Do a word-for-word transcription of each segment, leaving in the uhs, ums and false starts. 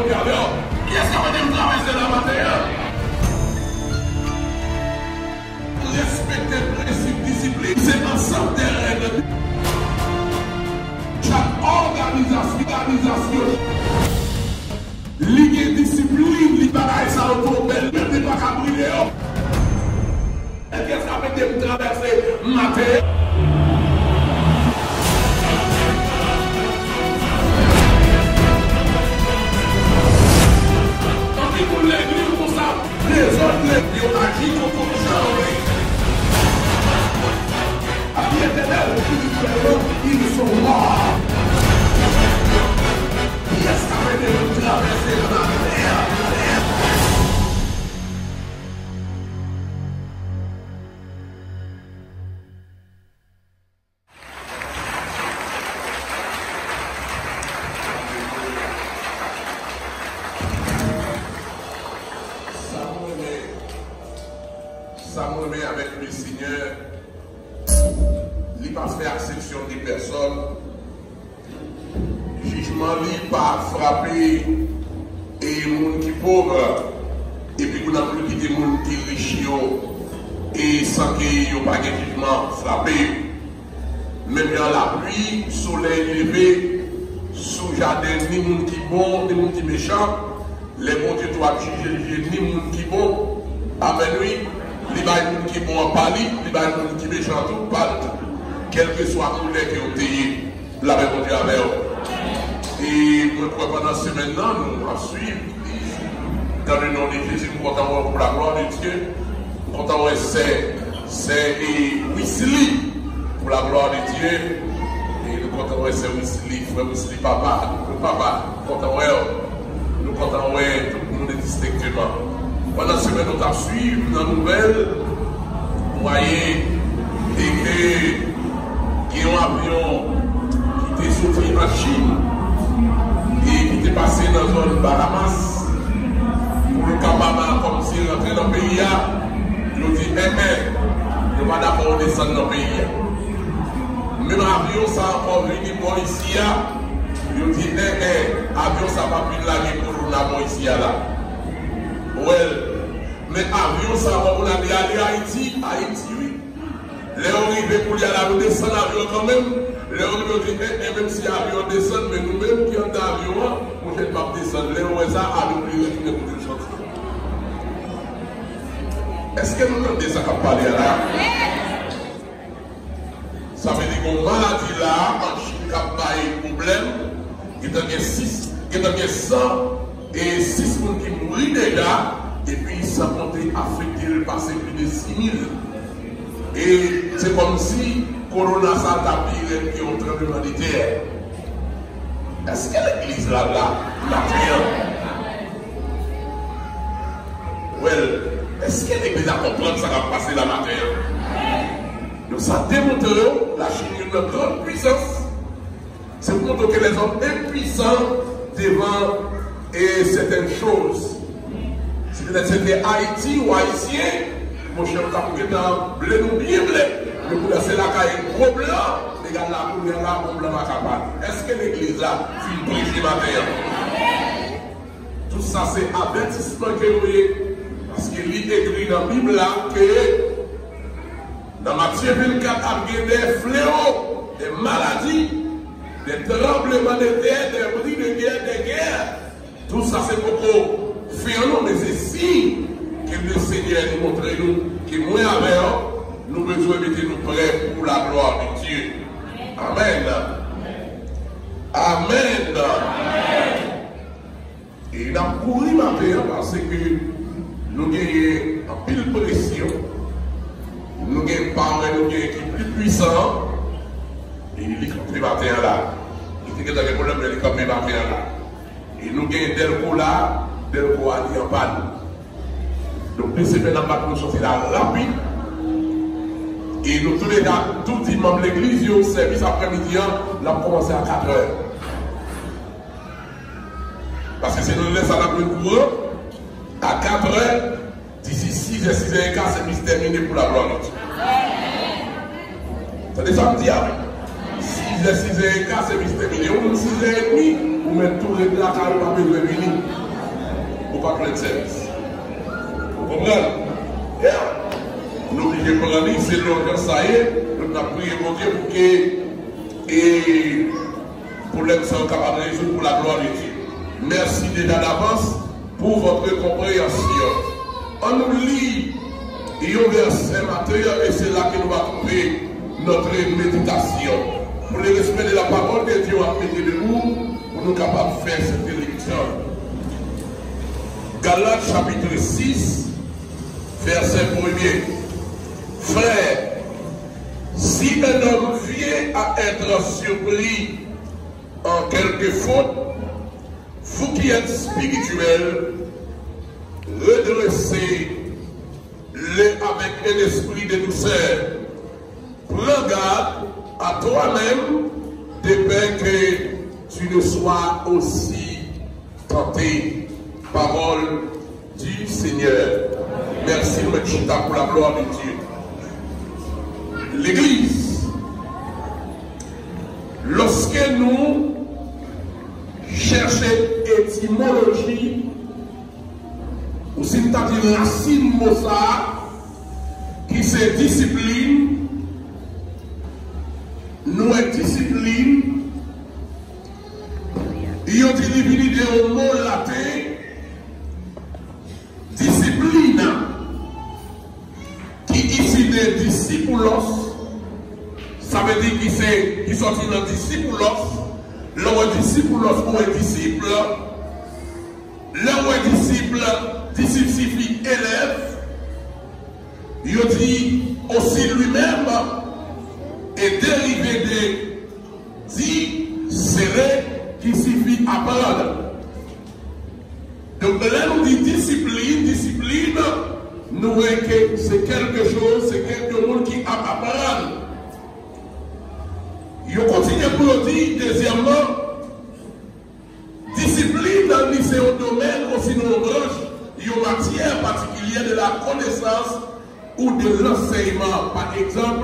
Kiyès k ap ede m travèse la maten an? Respekte prensip disiplin, se ansanm de règ. Chak òganizasyon, òganizasyon, li gen disiplin, li bagay sa yo twò bèl, menm li pa ka brile yo. Kiyès k ap ede m travèse maten an? Anpil moun legliz konsa, lezòd legliz yo aji kont kòm jan yo vle. Api etènèl, spirityèlman, ils sont morts. Kiyès k ap ede m travèse maten an? Sa m renmen, sa m renmen avèk Lesenyè, li pa fè aksepsyon de pèsòn. Jijman li pa frape e moun ki pòv, epi pou n ap kite moun ki rich yo, e san ke yo pa gen jijman frape yo. Menm jan lapli, solèy leve sou jaden ni moun ki bon, ni moun ki mechan, lè Bondye tou ap jije, li jije ni moun ki bon. Amèn, wi. Li bay moun ki bon an pa li, li bay moun ki mechan tou pa l tou. Kèlkeswa koulè ke w te ye, lapè Bondye avè w. E mwen kwè pandan semèn nan, nou ap swiv. Dans le nom de Jésus, m kontan wè w pour la gloire de Dieu. M kontan wè sè, sè e Wisly pour la gloire de Dieu. E nou kontan wè sè Wisly, frè Wisly, papa, papa, m kontan wè w. Nou kontan wè tout moun distenkteman. Pandan semèn nou t ap swiv nan nouvèl, mwayen e ke gen yon avyon ki te soti an Chin e ki te pase nan zòn Bahamas pou l kapab kòmsi rantre nan peyi a. Yo di, en, en, yo pa dakò w desann nan peyi a. Menm avyon sa ankò vini bò isi a, yo di, en, en, avyon sa p ap vin lage kowona bò isi a la. Well, men avyon sa ankò pou lage ale Ayiti, Ayiti, wi. Lè yo rive koulye a la, yo desann avyon an kanmenm. Lè yo rive, yo di, en, en, menm si avyon an desann, men nou menm ki anndan avyon an, monchè, n p ap desann. Lè yo wè sa, avyon an retounen kote l soti. Èske nou tande sa k ap pale a la? Sa vle di gen yon maladi la an Chin k ap bay pwoblèm. Gentan gen sis, gentan gen san e sis moun ki mouri deja, epi san konte afekte l pase plis de sis mil. E se kòmsi kowona sa ta pi rèd ke yon tranblemanntè. Èske legliz la la maten an? Well, èske legliz la konprann sa k ap pase la maten an? Donk sa demontre w Lachin youn nan gran pwisans. Se pou montre w ke lèzòm enpwisan devan e sètèn choz. Si petèt se te Ayiti ou Ayisyen, monchè, nou t ap gentan ble nou byen ble. Men kounye a se lakay gwo blan, e gad la kounye a la, bon blan pa ka pale. Èske legliz la fin preche maten an? Tout sa se avètisman ke nou ye. Paske li ekri nan Bib la ke nan Matye vennkat ap gen de fleo, de maladi, de tranblemanntè, de bri de gè, de gè. Tout sa se poko fen an non, men se siy ke Lesenyè li montre nou ke mwen avè w, nou bezwen mete nou prè pour la gloire de Dieu. Amèn. Amèn. E n ap kouri maten an paske nou genyen anpil presyon. Nou gen pawè nou genyen ki pli pwisan an. E li kanpe maten an la. Li te gentan gen pwoblèm, men li kanpe maten an la. E nou genyen Dèlko la, Dèlko a li anpàn. Donk, de se fè n ap bat nou soti la rapid. E nou tou deja tou di manm legliz yo, sèvis aprèmidi an, l ap kòmanse a katrè. Paske se nan lè sa n ap jwenn kouran. A katrè, disi sizè, sizè e ka, sèvis tèmine pour la gloire de Dieu. Tande sa m di a, wi. Sizè, Lè sizè e ka, sèvis tèmine. Ou menm sizè edmi, ou mèt tou ret lakay ou, pa bezwen vini. Ou pa k rend sèvis. Ou konprann? Yeah. Nou oblije pran li, se lòjans sa ye. Nou t ap priye Bondye pou ke, e, pwoblèm sa yo kapab rezoud pou laglwa de Dye. Mèsi deja davans pour votre compréhension. Ann nou li yon vèsè maten an, e se la ke nou va koupe notre méditation. Pour le respect de la parole de Dieu, w ap mete debou pou nou kapab fè sèt lekti. Galat chapit sis, vèsè premye. Frères, si un homme vient à être surpris en quelque faute, vous qui êtes spirituels, redressez-le avec un esprit de douceur. Prends garde à toi-même, de peur que tu ne sois aussi tenté. Parole du Seigneur. Mèsi, nou mèt chita pou la glwa de Dye. Legliz, lòske nou chèche etimoloji, ou si n ta di rasin mo sa a, ki se disiplin, nou wè disiplin, yo di li vini de yon mo laten, disiplina, ki isi de discípulos, sa vle di ki se, ki sòti nan discípulos. Lè w wè discípulos, ou wè disip. Lè w wè disip, disip sifi elèv. Yo di aussi lui-même est dérivé de discere, qui signifie apprendre. Donk, lè nou di disiplin, disiplin, nou wè ke se kèlke choz, se kèk, yon moun ki ap aprann. Yo kontinye pou yo di, dezyèmman, disiplin, li se yon domèn, osinon yon branch, yon matyè patikilye de la konesans ou de lansèyman. Pa egzanp,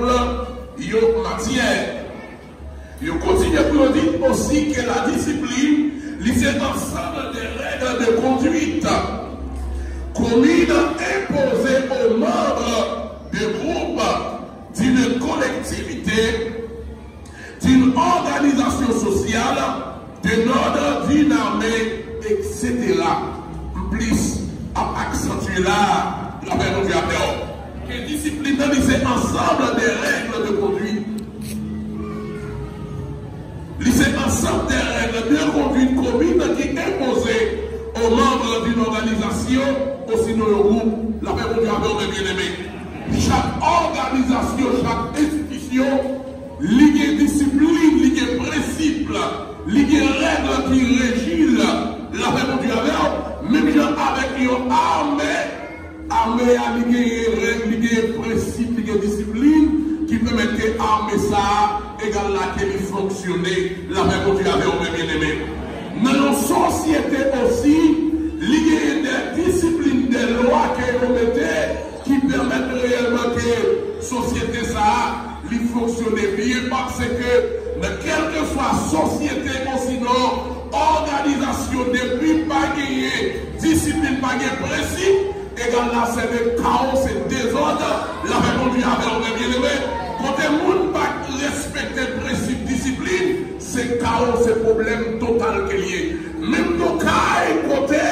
yon matyè. Yo kontinye pou yo di osi ke la disiplin, li se ansanm de règ de konduit komin enpoze o manb de gwoup d'une collectivité, d'une organisation sociale, d'un ordre, d'une armée, et cetera. M plis ap aksantye la, lapè Bondye avè w. Ke disiplin nan, li se ansanm de règ de konduit. Li se ansanm de règ de konduit komin ki enpoze o manb d'une organisation, osinon yon gwoup. Lapè Bondye avè w, mes bien-aimés. Chak òganizasyon, chak enstitisyon, li gen disiplin, li gen prensip, li gen règ ki reji l. Lapè Bondye avè w, menm jan avèk yon ame, ame a li genyen règ, li genyen prensip, li gen disiplin ki pèmèt ke ame sa a egal la ke li fonksyone. Lapè Bondye avè w, mes bien-aimés. Nan yon sosyete osi, li genyen de disiplin, de lwa ke yo mete ki pèmèt reyèlman ke sosyete sa a, li fonksyone byen, paske nan kèlkeswa sosyete osinon òganizasyon, depi pa genyen disiplin, pa gen prensip, egal la se de kawo, se dezòd. Lapè Bondye avè w, mes bien-aimés. Kote moun pa respekte prensip disiplin, se kawo, se pwoblèm total ke l ye. Menm nan kay kote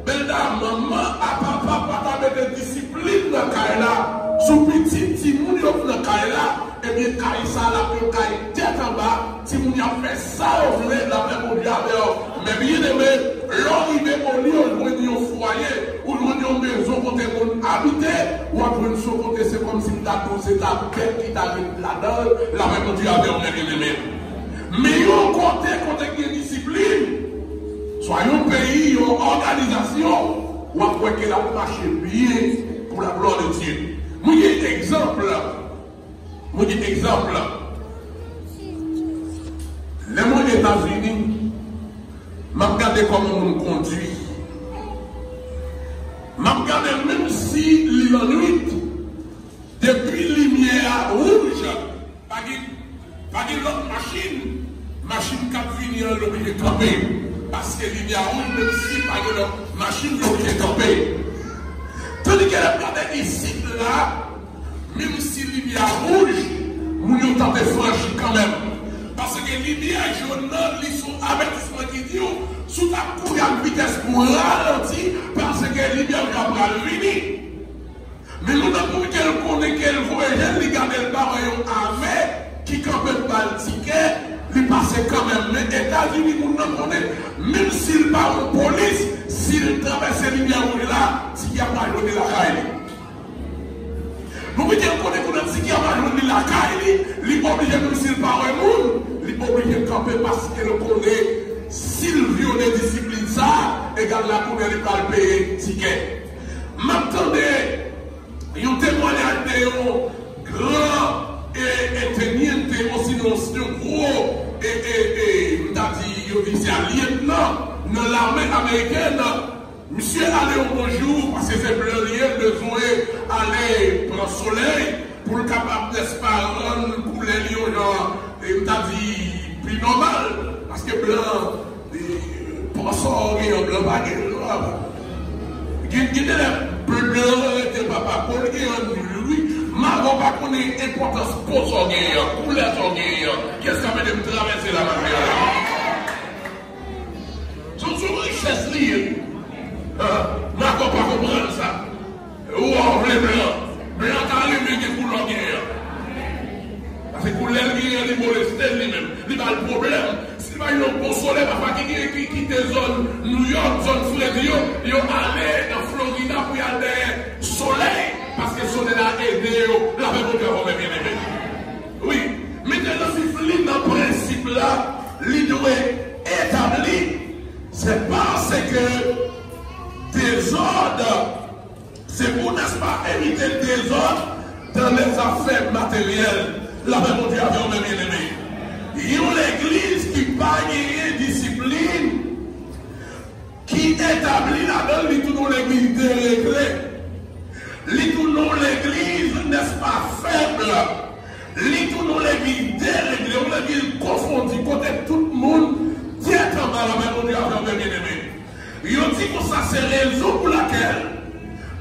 bèl dam, manman a papa pa ta mete disiplin nan kay la, sou pitit timoun yo k nan kay la, ebyen, kay sa l ap yon kay tèt anba, timoun yo ap fè sa yo vle, lapè Bondye avè w. Men byeneme, lè w rive olye w jwenn yon fwaye, ou jwenn yon mezon kote moun abite, w ap jwenn se yon kote se kòmsi m ta di w se ta bèt ki ta ret ladan l, lapè Bondye avè w, men byeneme. Men yon kote, kote gen disiplin, swa yon peyi, yon òganizasyon, w ap wè ke l ap mache byen pou laglwa de Dye. Mwen gen egzanp, mwen gen egzanp. Lè mwen Etazini, m ap gade kòman moun kondui. M ap gade menm si li lannwit, depi limyè a wouj, pa gen, pa gen lòt machin, machin k ap vini an, l oblije kanpe. Paske limyè wouj, menm si pa gen lòt machin, li oblije kanpe. Tandike lè m gade isit la, menm si limyè wouj, moun yo tante franchi kanmenm. Paske limyè jòn nan, li se yon avètisman ki di w, si w t ap kouri ak vitès pou w ralanti, paske limyè wouj la pral vini. Men moun nan, pou ke l konnen ke l voye je l, li gade, l pa wè yon ave ki kanpe, l ba l tikè, li pase kanmenm. Men Etazini, moun nan konnen, menm si l pa yon polis, si l travèse limyè wouj la, tikè a pral jwenn li lakay li. Nou kite l konnen kounye a, tikè a pral jwenn li lakay li, li oblije, menm si l pa wè moun, li oblije kanpe, paske l konnen si l vyole disiplin sa, egal la kounye a li pral peye tikè. M ap tande yon temwayaj de yon gran e, e teniente, osinon yon gwo, e, e, e, m ta di, yo di se a lyetnan nan lame amerikèn. Misye ale yon bonjou, paske se blan li ye, l bezwen ale pran solèy pou l kapab, nèspa, rann koulè li yon jan, e, m ta di, pi nòmal, paske blan, e, pran sa w gen an, blan pa gen, non, papa. Gen, gen de lè, blan rete, papa, po l gen an, wi. Maron pa konnen enpòtans po sa w gen an, koulè sa w gen an. Kiyès k ap ede m travèse la, maten an la? Se yon, se yon richès li ye. Ah, Maron pa konprann sa. Ou a vle blan. Blan ta renmen gen koulè w genyen an. Paske koulè l genyen an, li moleste l li menm. Li ba l pwoblèm. Si l pa gen yon bon solèy, pafwa ki gen, ki kite zòn Nouyòk, zòn fredi yo, yo ale nan Florida pou y al dèyè solèy. Paske solèy la ede yo. Lapè Bondye avè w, mè byeneme. Wi. Mentnan, disiplin nan, prensip la, li dwe etabli. Se paske dezòd, se pou, nèspa, evite dezòd dans les affaires matérielles. Lapè Bondye avè w, mè byeneme. Yon legliz ki pa genyen disiplin, ki etabli ladan l, li tounen yon legliz deregle. Li tounen yon legliz, nèspa, fèb. Li tounen yon legliz deregle, yon legliz konfondi, kote tout moun tèt anba, lapè Bondye avè w, mè byeneme. Yo di konsa, se rezon pou lakèl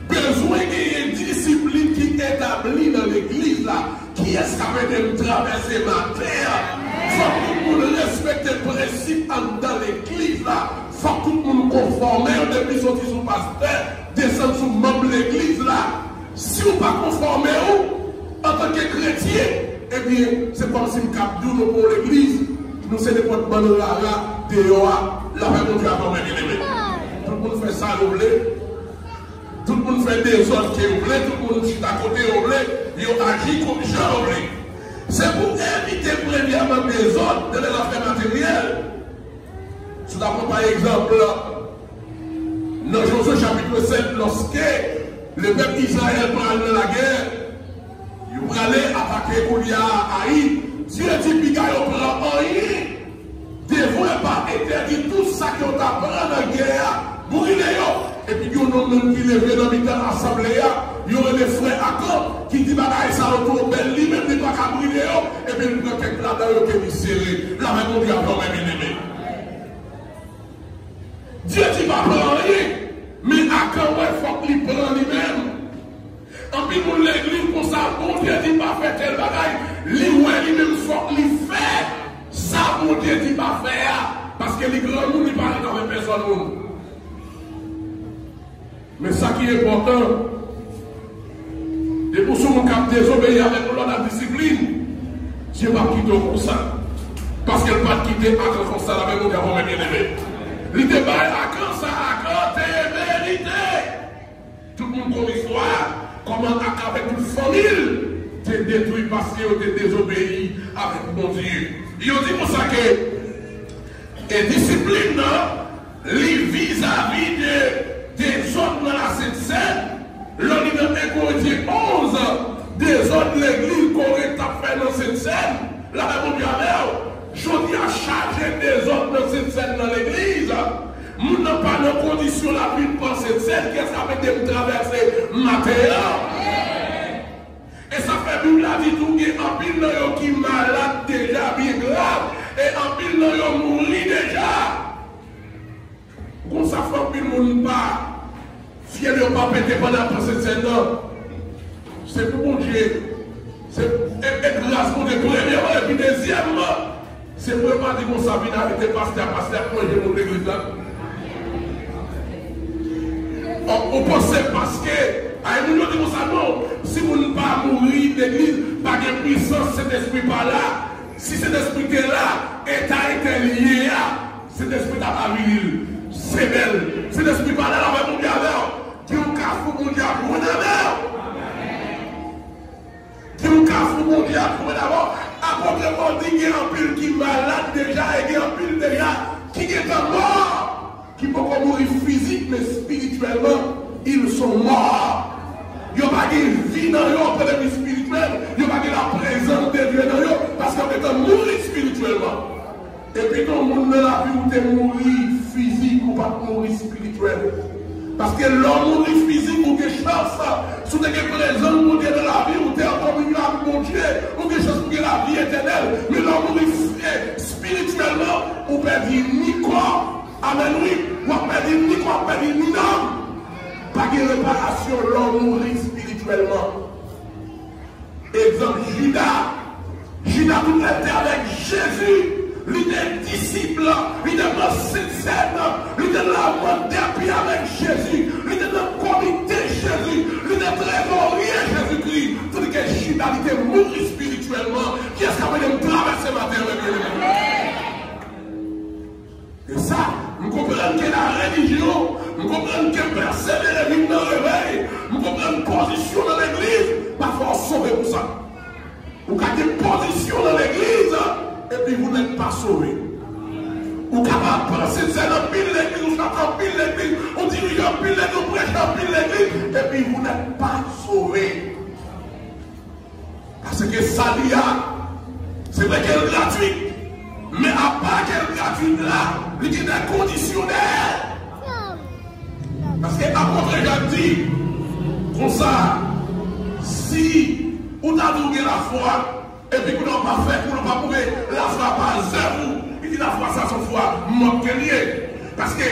bezwen genyen disiplin ki etabli nan legliz la. Kiyès k ap ede m travèse maten an? Fòk tout moun respekte prensip anndan legliz la. Fòk tout moun konfòme yo, depi soti sou pastè, desann sou manm legliz la. Si w pa konfòme w, antanke kretyen, ebyen, se kòmsi m k ap di w, nou pa yon legliz, nou se nenpòt bann rara deyò a, lapè Bondye avè w, mè byeneme. Tout moun fè sa yo vle. Tout moun fè dezòd ke yo vle, tout moun chita kote yo vle, yo aji kòm jan yo vle. Se pou evite, premyèman, dezòd dans les affaires matérielles. Si w ta pran pa egzanp, nan Jozye chapit sèt, lòske lepèp Izrayèl pral nan lagè, yo prale atake koulye a Ayi. Dye di piga yo pran anyen. Devwe pa entèdi tout sa ke w ta pran nan gè a, brile yo. Epi gen yon nonm menm ki leve nan mitan asanble a, yo rele frè Akan, ki di bagay sa yo twò bèl, li menm li pa ka brile yo, epi l pran kèk ladan yo ke li sere. Lapè Bondye avè w, mè byeneme. Dye di pa pran anyen, men Akan wè fòk li pran li menm. Anpil moun legliz konsa, Bondye di pa fè tèl bagay, li wè li menm fòk li fè sa Bondye di pa fè a, paske li granmoun, li pa ret avèk pèsòn moun. Men sa ki enpòtan, depi w se yon moun k ap dezobeyi avèk lòd ak disiplin, Dye p ap kite w konsa. Paske l pa t kite Akan konsa, lapè Bondye avè w, mè byeneme. Li te bay Akan sa Akan te merite. Tout moun konn istwa a, kòman Akan avèk tout fanmi l te detwi paske yo te dezobeyi avèk Bondye. Yo di konsa ke, e disiplin nan, li vizavi de dezòd nan Lasent Sèn. Lè w li nan en Korentyen onz, dezòd legliz Korent t ap fè nan Sent Sèn, lapè Bondye avè w. Jodi a chaje dezòd nan Sent Sèn nan legliz. Moun nan pa nan kondisyon l ap vin panse sèl kiyès k ap ede m travèse maten an. E sa fè Bib la di tou gen anpil nan yo ki malad deja, byen Pete pandan ap pran Sentsèn nan. Se pou Bondye. Se, e, e gras Bondye, premyèman, epi dezyèmman, se pou yo pa di konsa, vin arete pastè a, pastè ap manje moun legliz la. Ou, ou panse paske, ay, moun yo di konsa, non, si moun pa mouri legliz, pa gen pwisans, Sentespri pa la. Si Sentespri te la, eta etèl ye a, Sentespri t ap avili l. Se bèl. Sentespri pa la, l ap fè Bondye avè w. Gen yon kafou Bondye ap jwenn avè w. Gen yon kafou Bondye ap jwenn avè w. Apot Pòl di gen anpil ki malad deja e gen anpil deja ki gentan mò, ki poko mouri fizik, men espirityèlman, ils sont morts. Yo pa gen vi nan yo, an pwoblèm espirityèl, yo pa gen la prezans de Dye nan yo, paske yo gentan mouri espirityèlman. Epi tou, moun nan lavi ou te mouri fizik, ou pa t mouri espirityèl. Paske lè w mouri fizik, ou gen chans, si w te gen prezans Bondye nan lavi, ou te an kominyon ak Bondye, ou gen chans pou gen lavi etènèl. Men lè w mouri, eh, espirityèlman, ou pèdi ni kò, amèn wi, w ap pèdi ni kò, w ap pèdi ni nanm. Pa gen reparasyon lè w mouri espirityèlman. Egzanp, Jida. Jida tout lè te avèk Jezi. Li te disip, li te nan Sentsèn, li te nan lavant dèpi avèk Jezi, li te nan komite Jezi, li te trezorye Jezikri. Tandike Jida, li te mouri espirityèlman. Kiyès k ap ede m travèse maten an, mè byeneme? E sa, m konprann ke la relijyon, m konprann ke pèsevere vin nan revèy, m konprann pozisyon nan legliz, pafwa w sove pou sa. Ou ka gen pozisyon nan legliz, epi ou nèt pa sove. Ou kapab pran Sentsèn anpil legliz, ou chante anpil legliz, ou dirije anpil legliz, ou preche anpil legliz, epi ou nèt pa sove. Paske sali a, se vre ke l gratwit, men apa ke l gratwit la, li gen de kondisyon dèyè l. Paske apot Jak di konsa, si ou ta di ou gen lafwa, epi kounye a w pa fè, kounye a w pa pwouve lafwa pa zèv ou, li di lafwa sa se yon fwa mòt ke l ye. Paske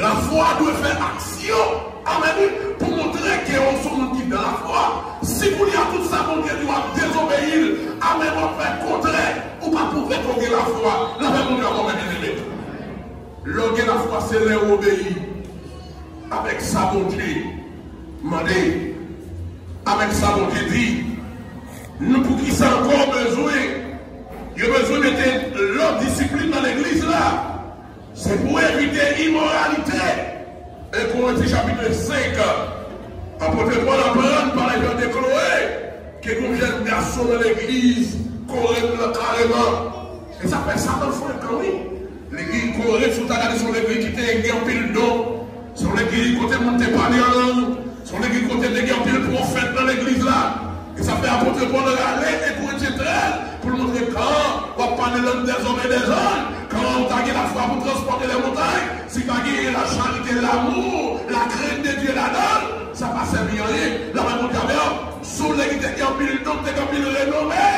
lafwa dwe fè aksyon. Amèn. Pou montre ke w se yon moun ki nan lafwa. Si kounye a tout sa Bondye di w ap dezobeyi l, amèn, w ap fè kontrè, ou pa pwouve ke w gen lafwa. Lafwa Bondye a kòmè byeneme. Lè w gen lafwa, se lè w obeyi avèk sa Bondye mande, avèk sa Bondye di. Nou, poukisa ankò bezwen, yo bezwen mete lòt disiplin nan legliz la? Se pou evite imoralite. En Korentyen chapit senk, apot Pòl aprann pa lajand de Kloe ke gen yon jèn gason nan legliz Korent lan kareman. E sa fè Satan frekan, wi. Legliz Korent, si w ta gade, se yon legliz ki te gen anpil don. Se yon legliz kote moun te pale an lang. Se yon legliz kote te gen anpil pwofèt nan legliz la. E sa fè apot Pòl rale e Korentyen trèz pou l montre kan w ap pale lang dèzòm e dèzòd, kan w ta gen lafwa pou transpòte lè montay, si pa gen lacharite, lamou, lakrent de Dye ladan l, sa pa sèvi anyen. Lapè Bondye avè w. Se yon legliz ki te gen anpil don, ki te gen anpil renome.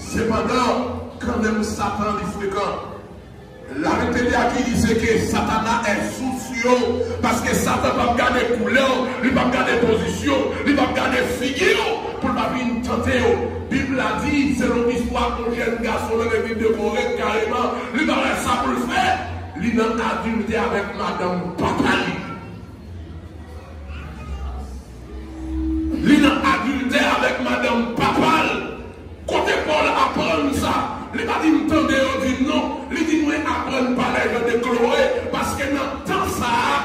Sepandan, kanmenm Satan li frekan. Larepete de Akili se ke Satana è sousyo, paske Satan p ap gade koulè w, li p ap gade pozisyon w, li p ap gade figi w, pou l pa vin tante w. Bib la di, selon istwa yon jèn gason nan legliz de Korent kareman, li pa wè sa pou l fè, li nan adiltè avèk madanm papa li. Li nan adiltè avèk madanm papa l. Kote Pòl aprann sa? Li pa di m tande yo di m non. Li di mwen aprann pa lajand de Kloe, paske nan tan sa a,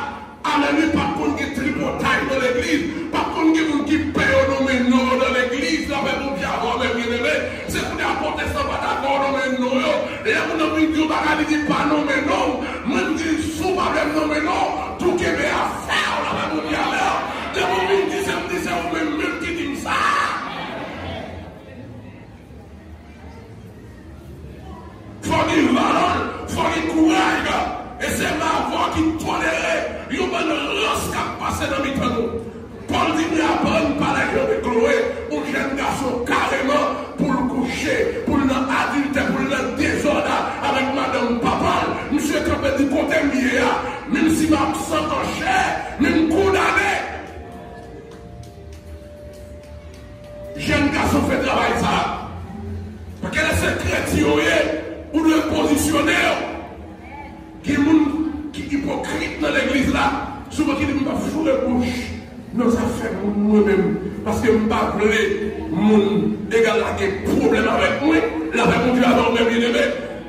alelouya, pa t konn gen tripotay nan legliz, pa t konn gen moun ki pè yo nonmen non yo nan legliz, lapè Bondye avè w, mè byeneme. Se kounye a pwotestan pa dakò nonmen non yo. Lè moun nan vin di yon bagay, li di pa nonmen non m. Mwen m di, si w pa vle m nonmen non w, tou kenbe afè w, lapè Bondye avè w. Depi w vin di se m di, se ou menm menm ki di m sa. Fò gen valè, fò gen kouraj. E se m avè w ki tolere yon bann rans k ap pase nan mitan nou. Pòl di, mwen aprann pa lajand de Kloe, yon jèn gason kareman, pou l kouche, pou l nan adiltè, pou l nan dezòd avèk madanm papa l. Misye kanpe di, kote m ye a, menm si m absan an chè, men m kondane. yo ye, ou dwe pozisyone w. Gen moun ki ipokrit nan legliz la, souvan ki di, "M p ap foure bouch nan zafè moun mwen menm, paske m pa vle moun egal la gen pwoblèm avèk mwen." Lapè Bondye avè w, mè byeneme.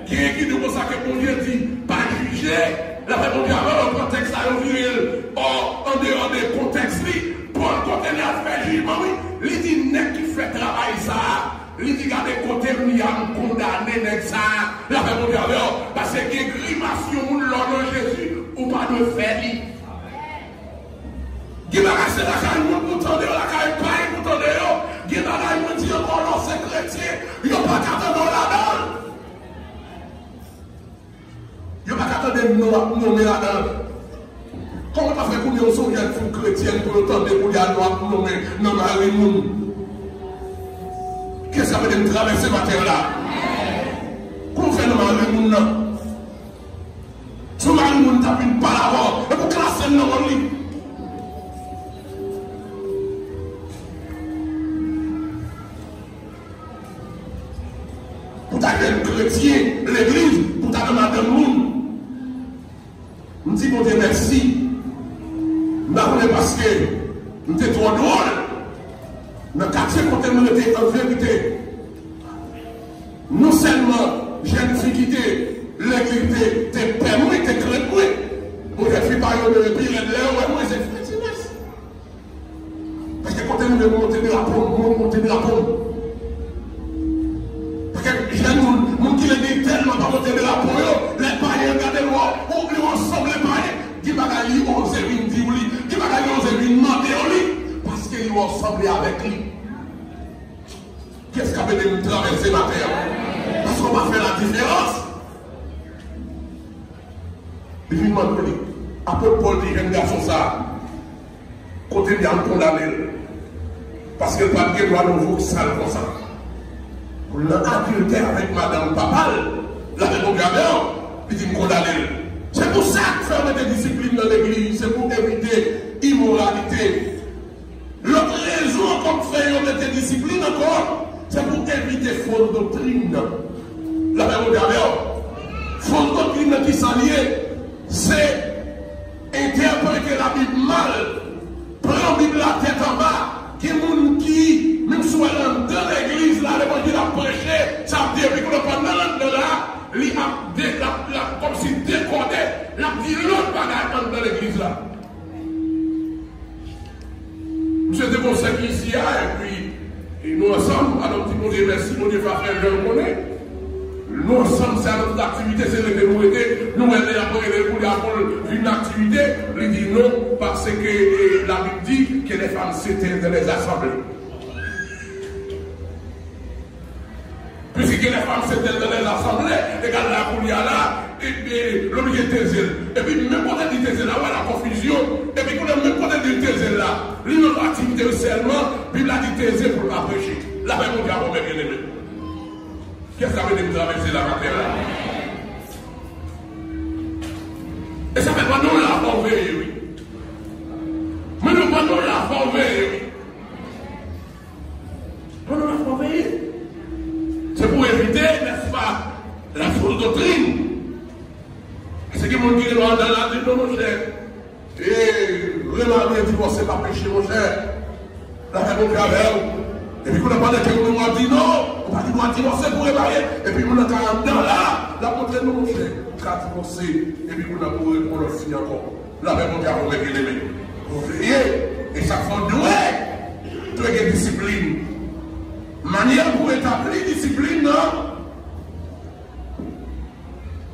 Gen ki di konsa ke Bondye di, "Pa jije." Lapè Bondye avè w, pran tèks sa yo vire l ò, andeyò de kontèks li. Pòl kote li ap fè jijman, wi. Li di, "Nèg ki fè travay sa a," li di, "gade kote m ye a, m kondane nèg sa a." Lapè Bondye avè w. Paske gen grimas yon moun lè w nan Jezi, ou pa dwe fè li. Gen bagay se lakay moun pou tande yo, lakay payen pou tande yo. Gen bagay mwen di ankò, lè w se kretyen, yo pa ka tande w ladan l. Yo pa ka tande non w ap nonmen ladan l. Kòman w ta fè kounye a w se yon jèn fi kretyèn pou yo tande kounye a non w ap nonmen nan mari moun? Kiyès k ap ede m travèse maten an la? Kòman w fè nan mari moun nan? Si w mari moun t ap vin pale avè w, e pou klase l nan wòl li. Pou ta jwenn kretyen legliz, pou ta nan madanm moun. M di Bondye mèsi. M pa konnen paske m te twò dwòl. Nan katye kote m rete, an verite, non sèlman jèn fi ki te legliz te, te pè mwen, te krent mwen. Bon, jèn fi pa yo menm, pi lèd lè yo wè mwen, se fretines. Paske kote nou ye, nou monte drapo, nou monte drapo. Paske jèn moun, moun ki legliz tèlman pa monte drapo yo, lè payen gade l, ou li sanble payen. Gen bagay li oze vin di w li, gen bagay li oze vin mande w li, paske li wè w sanble avèk li. Kiyès k ap ede m travèse maten an? Paske w pa fè ladiferans. Li vin mande li. Apot Pòl di jèn gason sa a, kote m ye a, m kondane l. Paske l pa t gen dwa nan vòb sal konsa. Pou l nan adiltè avèk madanm papa l, lapè Bondye avè w, li di m kondane l. Se pou sa k fè yo mete disiplin nan legliz, se pou evite imoralite. Lòt rezon ankò k fè yo mete disiplin ankò, se pou evite fo doktrin nan. Lapè Bondye avè w. Fo doktrin nan ki sa l ye? Se entèprete Labib mal, pran Bib la tèt anba. Gen moun ki, menm si w wè l anndan legliz la, levanjil ap preche, sa vle di epi kounye a pandan l anndan la, li ap de, l ap, l ap kòmsi dekòde, l ap di lòt bagay anndan legliz la. Misye te gon sèk isi a, epi, e nou ansanm, alò m di Bondye mèsi, Bondye va fè jan l konnen. Nou ansanm, se nan tout aktivite, se rete nou rete, nou wè lè y ap rele pou li a pou l vin nan aktivite, li di non, paske, e, Labib di que les femmes s'éteignent dans les assemblées. Piske gen lè fanm se tèl nan lèzasanble, egal la kounye a la, e, e, l oblije teze l. Epi menm kote l di teze l la, ou wè la konfizyon. Epi kounye a menm kote l di l teze l la, li nan aktivite l sèlman, Bib la di teze pou l pa preche. Lapè Bondye avè w, mè byeneme. Kiyès k ap ede m travèse la maten an la? E sa fè pandan w la, fò w veye, wi. Mwen di w pandan w la, fò w veye, wi. Pandan w ap veye, se pou evite, nèspa, la fausse doctrine. Paske gen moun ki gen dwa anndan la di non, monchè, e, remarye, divòse pa peche, monchè. Lapè Bondye avè w. Epi kounye a pandan ke ou menm w ap di non, ou pa gen dwa divòse pou remarye. Epi moun nan ka anndan la, l ap montre non, monchè, ou ka divòse. Epi kounye a pou reponn lòt fi ankò. Lapè Bondye avè w, mè byeneme. Pou veye, e sa k fè w dwe, dwe gen disiplin. Manyè pou etabli disiplin nan,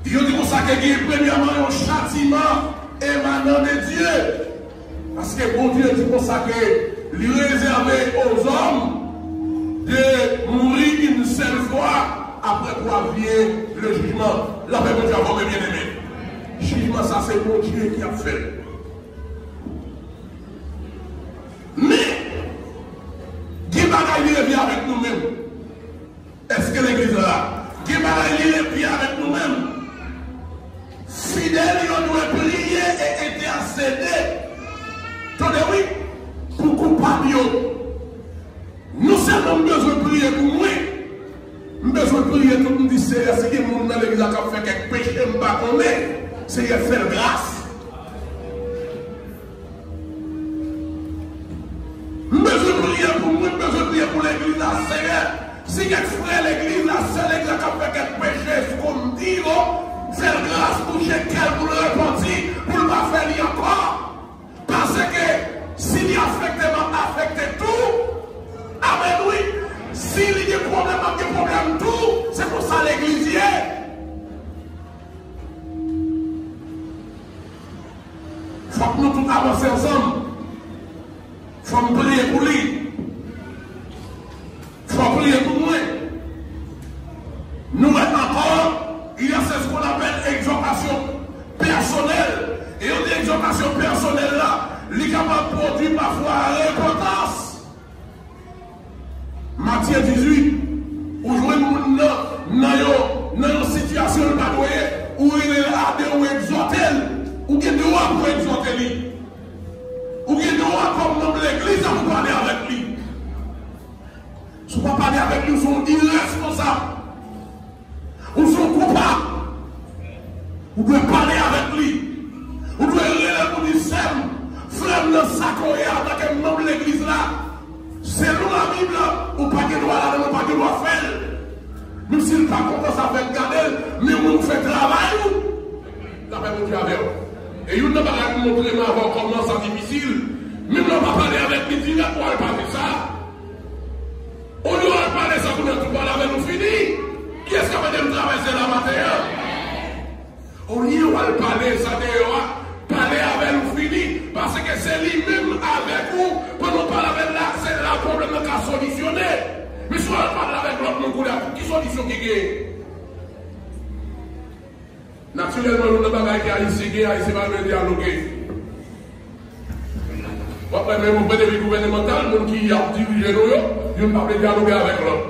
yo di konsa ke gen premyèman yon chatiman emanan de Dye. Paske Bondye di konsa ke li rezève aux hommes de mourir une seule fois après quoi vient le jugement. Lapè Bondye avè w, mè byeneme. Jijman sa se Bondye ki ap fè l. Men, gen bagay li revyen avèk nou menm. Èske legliz la la? Gen bagay li revyen avèk nou menm. Fidèl yo dwe priye e entèsede. Tande wi, pou koupab yo. Non sèlman m bezwen priye pou mwen, m bezwen Priye tout, m di, Seyè, si gen moun nan legliz la k ap fè kèk peche m pa konnen, Seyè, fè l gras. M bezwen priye pou mwen, m bezwen priye pou legliz la, Seyè. Si gen frè legliz la, sè legliz la k ap fè kèk peche, sou konn di yo, fè l gras, bouche kè l pou l repanti, pou l pa fè li ankò. Paske si li afekte, m ap afekte tou. Amèn, wi. Si li gen pwoblèm, m ap gen pwoblèm tou. Se konsa legliz ye. Fòk nou tout avanse ansanm. Fò m priye pou li. Fò w priye pou mwen. Nou wè ankò, il y a ce qu'on appelle exhortation personnelle. E yo di egzòtasyon pèsonèl la, li kapab pwodui pafwa repantans. Matye dizuit, ou jwenn moun nan, nan yon, nan yon sitiyasyon l pa dwe ye, ou rele l a de, ou egzòte l. Ou gen dwa pou egzòte li. Ou gen dwa kòm manm legliz la pou pale avèk li. Si w pa pale avèk li, ou se yon irèsponsab. Ou se yon koupab. Ou dwe pale avèk li. Ou dwe rele l pou di, sè m, frè m nan, sa ke w ye antanke manm legliz la, selon Labib la, ou pa gen dwa ladan l, ou pa gen dwa fè l. Menm si l pa kontan sa fè l gade l, men ou menm ou fè travay ou. Lapè Bondye avè w. E youn nan bagay pou montre m avè w kòman sa difisil. Menm lè w pa pale avèk li dirèk, w al pale sa. Olye w al pale sa kounye a, tou pale avè l ou fini. Kiyès k ap ede m travèse la maten an? Olye w al pale sa deyò a, pale avè l ou fini. Paske se li menm avèk ou, pandan w pale avè l la, se la pwoblèm nan ka solisyone. Men si w al pale avèk lòt moun kounye a, ki solisyon ki genyen? Natirèlman, youn nan bagay ke Ayisyen gen, Ayisyen pa renmen dyaloge. W ap wè menm yon pandemi gouvènemantal, moun ki ap dirije nou yo, youn pa vle dyaloge avèk lòt.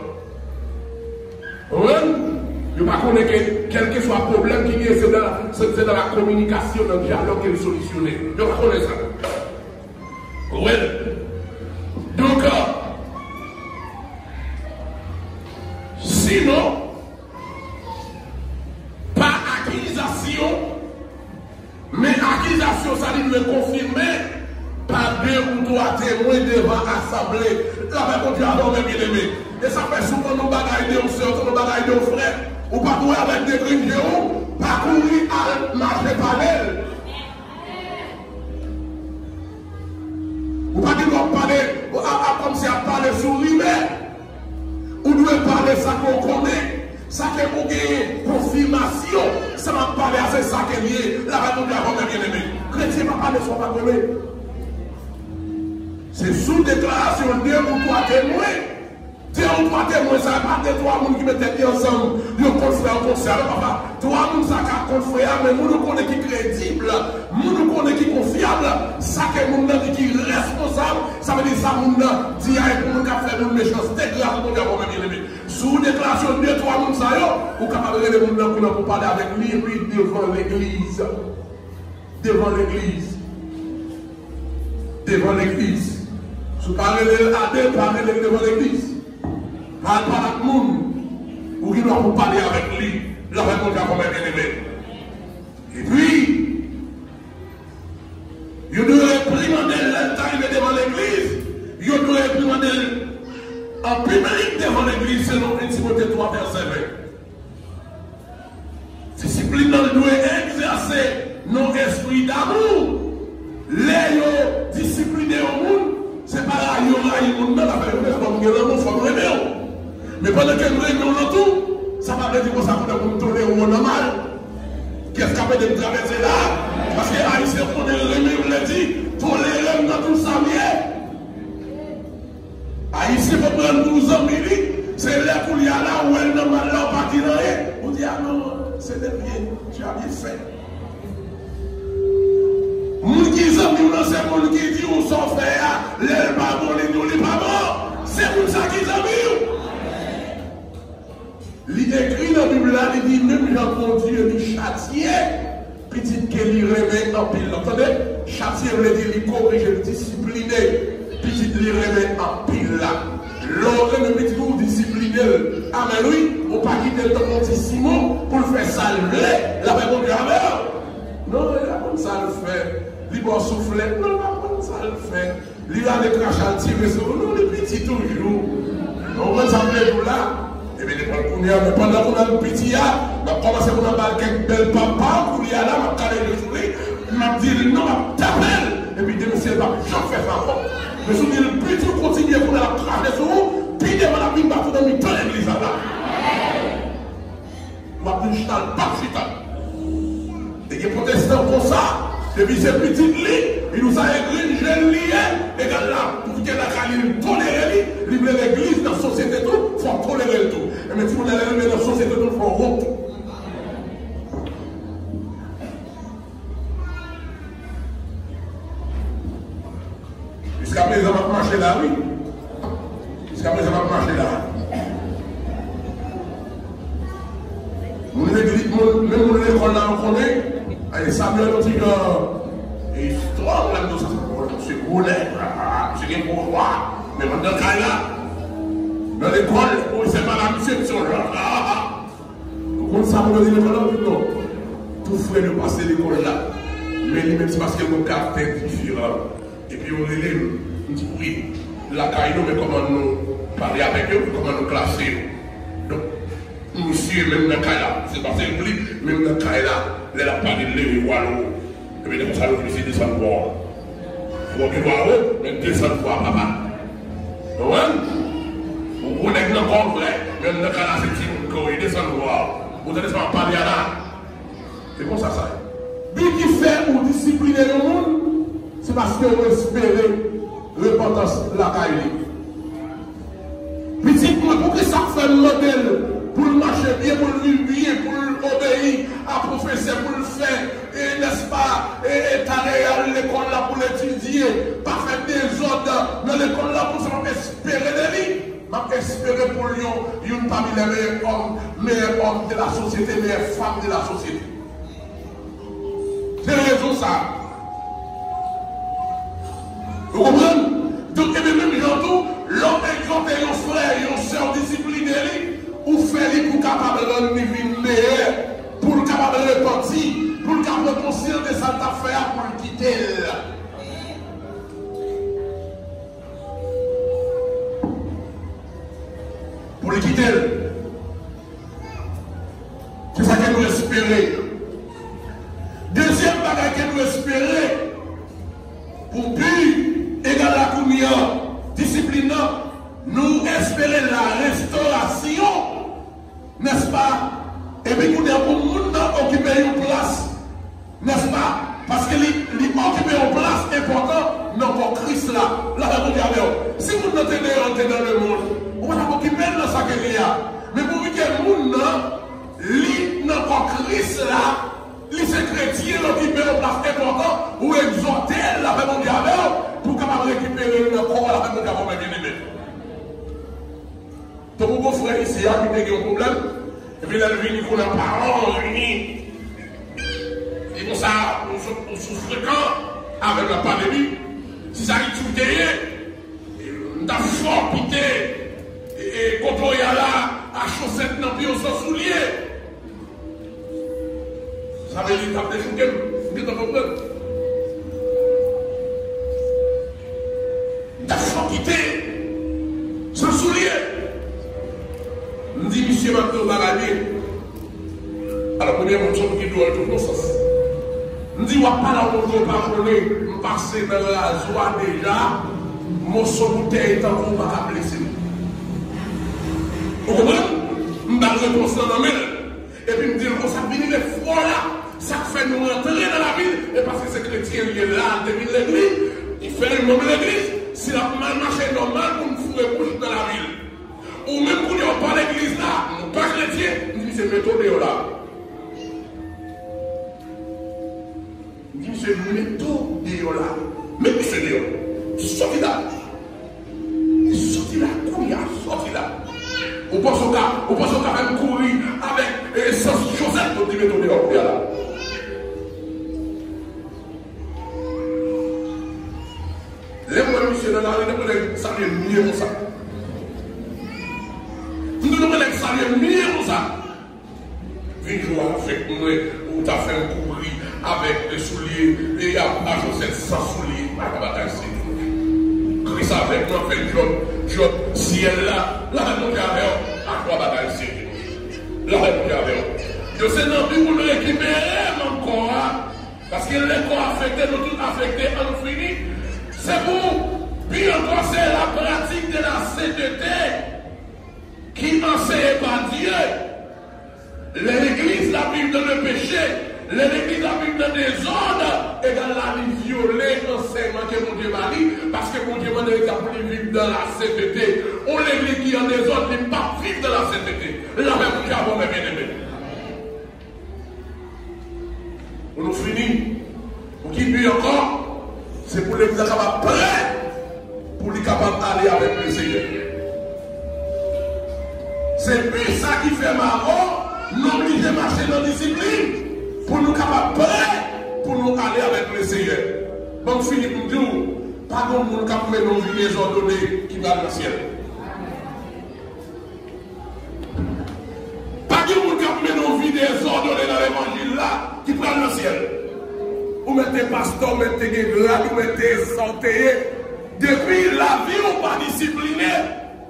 Ou konprann? Yo pa konnen ke kèlkeswa pwoblèm ki genyen, se nan, se, se nan la kominikasyon, nan dyalòg ke l solisyone. Yo pa konnen sa. Ou konprann? Donk, sinon, pa akizasyon, men akizasyon sa li dwe konfime pa de ou twa temwen devan asanble. Lapè Bondye avè w, men byeneme. E sa fè souvan nou bagay de yon sè, nou bagay de yon frè, ou pa dwe avèk de grenn je w, pa kouri al mache pale l. Ou pa gen dwa pale, a, a, kòmsi ap pale sou rimè. Ou dwe pale sa ke w konnen, sa ke ou genyen konfimasyon. Sa m ap pale a, se sa ke l ye. Lapè Bondye avè w, men byeneme. Kretyen pa pale sa w pa konnen. Se sou deklarasyon de ou twa temwen. De ou twa temwen sa, pa de twa moun ki met tèt yo ansanm, yo kont frè, yo kont sè a. Non, papa. Twa moun sa ka kont frè a, men moun ou konnen ki kredib, moun ou konnen ki konfyab, sa ke moun nan di ki responsab, sa vle di sa moun nan di a e pou moun k ap fè moun mechanste, gras Bondye avè w, men byeneme. Sou deklarasyon de twa moun sa yo, ou kapab rele moun nan kounye a pou pale avèk li, epi devan legliz. Devan legliz. Devan legliz. Si w pa rele l a de, pa rele l devan legliz. Pa al pale ak moun. Ou gen dwa pou pale avèk li. Lapè Bondye avè w, men byeneme. Epi, yo dwe reprimande l lè l ta rive devan legliz. Yo dwe reprimande l an piblik devan legliz, selon en Timote twa vèsè ven. Disiplin nan dwe egzèse nan espri damou. Lè yo disipline yon moun, se pa rayi yo rayi moun nan, l ap fè yo fè fò m gen lanmou, fò m renmen w. Men pandan ke m renmen w nan tou, sa pa vle di konsa kounye a pou m tolere w nan mal. Kiyès k ap ede m travèse la? Paske Ayisyen konnen renmen vle di tolere m nan tout sa m ye. Ayisyen konprann pou zanmi li, se lè kounye a la ou wè l nan mal la, ou pa di l anyen. Ou di, ah non, se de byen, tu as bien fait. Moun ki zanmi w nan, se moun ki di w sa w fè a, lè l pa bon, li di w li pa bon. Se moun sa ki zanmi w. Li ekri nan Bib la, li di, menm jan Bondye li chatye pitit ke li renmen anpil la. Tande, chatye vle di li korije, li disipline pitit li renmen anpil la. Lè w renmen pitit ou, ou disipline Amèn, wi. Ou pa kite l tankou yon ti Simon pou l fè sa l vle, l ap fè Bondye avè l. Non, li pa konn sa l fè. Li ba w souflèt, non, li pa konn sa l fè. Li rale krache al tire sou ou, non, li piti toujou. Ou konprann sa m vle di w la? Ebyen, depi kounye a, men pandan kounye a nou piti a, m ap kòmanse pou n ap ba l kèk bèl papa, kounye a la, m ap kale je sou li, m ap di l non, m ap tape l. Epi demen si l p ap janm fè sa ankò. Men si w di l piti, w kontinye kounye a l ap krache sou ou, pi devan l ap vin bat ou nan mitan legliz la la. M ap di l chita, l p ap chita. Te gen pwotestan konsa, depi se pitit li, li di w sa e grenn je l li ye, egal la, pou kite lakay li, li tolere li, li vle legliz nan sosyete tou, fò w tolere l tou. Ebyen, timoun nan lè rive nan sosyete tou, fò w wont. Jiskaprezan m ap mache la, wi. Jiskaprezan m ap mache la. Moun legliz, moun, menm moun lekòl la, yo konnen. Ay, Samuel, yon ti jan, e, strong, la, nou sa, se gwo nèg, a, a, a, misye gen pouvwa. Men anndan kay la, nan lekòl, pwofesè pale a misye, misye yon jan. Ou konn sa moun yo di lekòl la, wi, non. Tout frè yo pase lekòl la. Men li menm, se paske l gen yon karaktè diferan. Epi yo rele m, m di, wi, lakay nou, men kòman nou pale avèk yo, men kòman nou klase yo. Donk, misye, menm nan kay la, se pa se li, menm nan kay la, lè l ap pale, l leve vwa l wo. Epi, lè konsa, yo di misye desann vwa w. Ou gen vwa wo, men desann vwa papa. Ou konprann? Ou gwo nèg nan kò w vre, men nan kay la, se timoun ke w ye, desann vwa w. Ou tande sa m ap pale a la? Se konsa sa ye. Bi ki fè ou disipline yon moun, se paske ou espere repantans lakay li. Pitit mwen, poukisa w fè m mande l pou l mache byen, pou l viv byen, pou l obeyi a pwofesè, pou l fè, e, nèspa, e, e, talè al lekòl la pou l etidye, pa fè dezòd nan lekòl la, pou sa m ap espere de li? M ap espere pou l yon, youn pami lè meyè òm, meyè òm de la sosyete, meyè fanm de la sosyete. Se rezon sa a. Ou konprann? Donk, ebyen, menm jan tou, lè w egzòte yon frè, yon sè, w disipline li, ou fè li pou w kapab rann li vin meyè, pou l kapab repanti, pou l ka pran konsyans de sa l t ap fè a, pou l kite l. Pou l kite l. Se sa ke nou espere. Dezyèm bagay ke nou espere pou bi egal la kounye a, disiplin nan, nou espere la restorasyon, nèspa? Epi kounye a pou moun nan okipe yon plas, nèspa? Paske li, li okipe yon plas enpòtan nan kò Kris la. Lapè Bondye avè w. Si moun nan te deyò, l te nan lemonn, ou pa t ap okipe l nan sa ke li ye a. Men pouvi ke moun nan, li nan kò Kris la, li se kretyen, l okipe yon plas enpòtan, ou egzòte l, lapè Bondye avè w, pou w kapab rekipere l nan kò a, lapè Bondye avè w, mè byeneme. Tankou gon frè isi a ki te gen yon pwoblèm, epi lè l vini kounye a paran an vini, li konsa, ou sou, ou sou frekan avè l, l ap pale li. Si sa Ayiti w te ye, m t ap fè w kite, e, e, kote w ye a la, a chosèt nan pye w san soulye. Sa vle di, l t ap dechouke m. M gentan konprann. M t ap fè w kite san soulye. M di misye, m ap di w bagay byen. Alò, premyèman, m santi ki dwòl tout nan sans. M di, w ap pale a yon moun ke w pa konnen, m pase nan razwa deja, moso boutèy tankou w pa ka blese m. Ou konprann? M ba l repons lan nan men l. Epi m di l konsa, vini lè fwa la, sa k fè nou rantre nan lavil, e paske se kretyen l ye la, l te vin legliz, li fè l manm legliz, si l ap mal mache, nòmal pou n foure bouch nan lavil. Ou menm kounye a w pa legliz la, ou pa kretyen, m di misye mete w deyò la. M di misye mete w deyò la. Met misye deyò. Soti la. Soti la, kounye a, soti la. Ou panse w ka, ou panse w ka fè m kouri avèk, e, sans chosèt, m di mete w deyò kounye a la. Lè m wè misye nan lari, nan kote salye m byen konsa. M di Vin jwe avèk mwen, ou ta fè m kouri avèk de soulye, e a, a chosèt san soulye. Mwen ka batay Senyè. Kris avèk mwen, fè djòb, djòb syèl la. Lapè Bondye avè w. A jwe batay Senyè. Lapè Bondye avè w. Yo se nan bi pou nou rekipere manm kò a. Paske lè kò afekte, nou tout afekte, an nou fini. Se pou, pi ankò, se la pratique de la sainteté qui enseigne par Dieu. Lè legliz la viv nan le péché, lè legliz la viv nan dezòd, egal la li vyole ansèyman ke Bondye ba li, paske Bondye mande legliz la pou li viv dans la sainteté. On legliz ki an dezòd, li p ap viv dans la sainteté. Lapè Bondye avè w, mè byeneme. Pou nou fini, pou ki bi ankò, se pou legliz la kapab prè, pou li kapab ale avèk Lesenyè. Se bi sa ki fè Mawon, nou oblije mache nan disiplin, pou nou kapab prè, pou nou ale avèk Lesenyè. Ban m fini pou m di w, pa gen moun k ap mennen w vi dezòdone ki pral nan syèl. Pa gen moun k ap mennen yon vi dezòdone nan levanjil la ki pral nan syèl. Ou mèt te pastè, ou mèt te gen grad, ou mèt te sa w te ye. Depi lavi w pa disipline,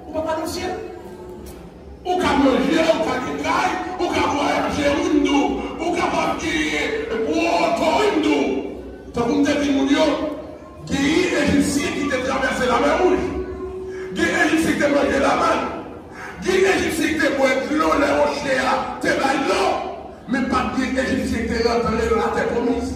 ou pa pral nan syèl. Ou ka manje, ou ka gen kay, ou ka vwayaje, wi m di w, ou kapab genyen gwo oto, wi m di w. Tankou m te di moun yo, Genyen Ejipsyen ki te travèse Lamè Wouj. Gen Ejipsyen ki te manje lamann. Gen Ejipsyen ki te bwè dlo lè woche a te bay dlo. Men pa t gen Ejipsyen ki te rantre nan Latè Pwomiz.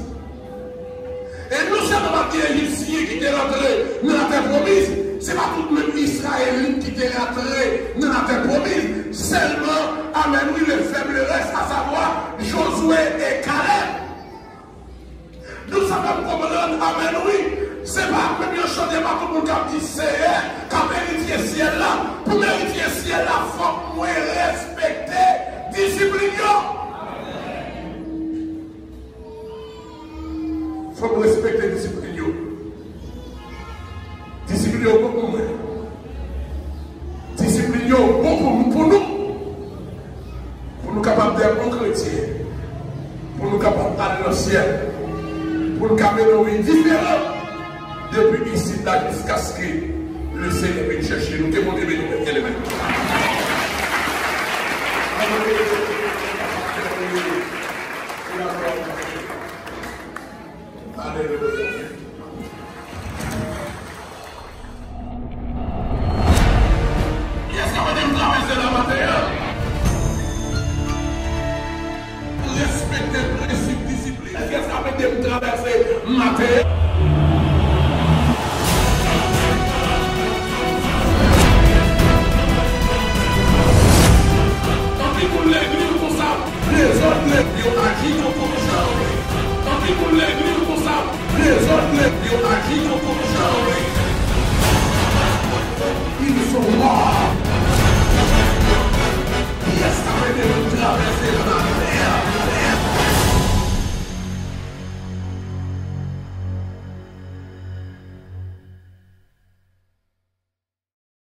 E non sèlman pa t gen Ejipsyen ki te rantre nan Latè Pwomiz, se pa tout menm Izrayelit ki te rantre nan Latè Pwomiz. Sèlman, amèn wi, le faible reste, à savoir Josué et Caleb. Nou sa fè m konprann, amèn wi. Se pa menm yon chante pa tout moun k ap di Seyè k ap eritye syèl la. Pou m eritye syèl la, fòk mwen respekte disiplin yo. Fòk mwen respekte disiplin yo. Disiplin yo bon pou mwen. Disiplin yo bon pou, pou nou. Pou nou kapab de bon kretyen. Pou nou kapab ale nan syèl. Pou nou ka mennen yon vi diferan. Depi isit la jiskaske Lesenyè vin chèche nou. Ke Bondye beni nou, byen eme. Alelouya. Kiyès k ap ede m travèse la maten an? Respekte prensip disiplin. Kiyès k ap ede m travèse maten an? Anpil moun legliz konsa, dezòd legliz yo aji kòm jan yo vle. Anpil moun legliz konsa, dezòd legliz yo aji kòm jan yo vle. Ils sont morts. Kiyès k ap ede nou travèse?